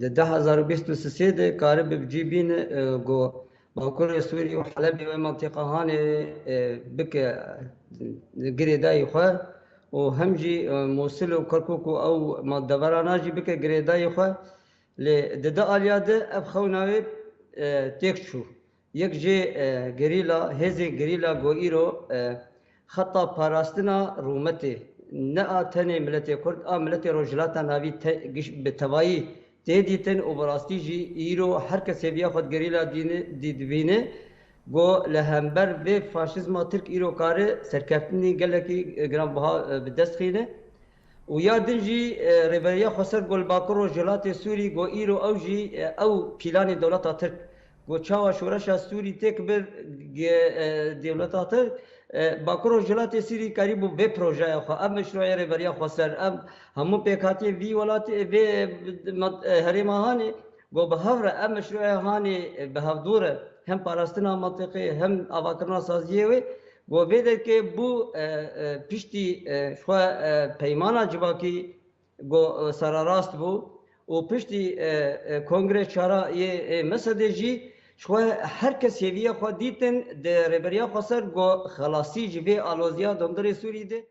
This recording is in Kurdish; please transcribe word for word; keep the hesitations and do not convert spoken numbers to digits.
Di du hezar û bîst û sê de karibe bi cî bîne, e, ku Bakurê Sûrî û Helebê wê mentiqa Hanê, e, bike girêdayî xwe û hem jî, e, Mûsil û Kirkûk û ew ma deverana jî bike girêdayî xwe. Lê di du aliya de ev xewna wê, e, têk çû. Yek jê, e, gerîla, hêzên gerîla ku îro, e, xeta parastina rûmetê, ne a tenê miletê Kurd, a miletê Rojhilata Navî te-, giş-, bi tevayî tê dîtin û bi rastî jî îro her kes hêviya xwe di gerîla dîni-, dî-, dibîne, ku li hember vê faşîzma Tirk îro kare serkeftinî gelekî, e, giranbiha, e, bi dest xîne. Û ya din jî, e, Rêveberiya Xweser ku li Bakur Rojhilatê Sûrî ku îro ew jî, e, ew pîlanê dewleta Tirk ku çawa şoreşa Sûrî têk bir, ge-, e, dewleta Tirk, e, Bakur Rojhilatê Sûrî karîbû vê projeya xwe, ev meşrûyê Rêveberiya Xweser, ev hemû pêkhatiyê vî welatê, vê, e, herêma Hanê, ku bi hev re ev meşrûyê Hanê, e, bi hevdû re hem parastina mentiqê hem avakirina saziyê wê, ku vê derkê bû, e, e, piştî, e, xwe, e, peymana civakî ku, e, sererast bû û piştî, e, e, Kongre Çara yê, e, Mesedê jî ji xwe her kes hêviya xwe dîtin di Rêveberiya Xweser ku xelasî ji vê aloziya dundirê Sûrî de.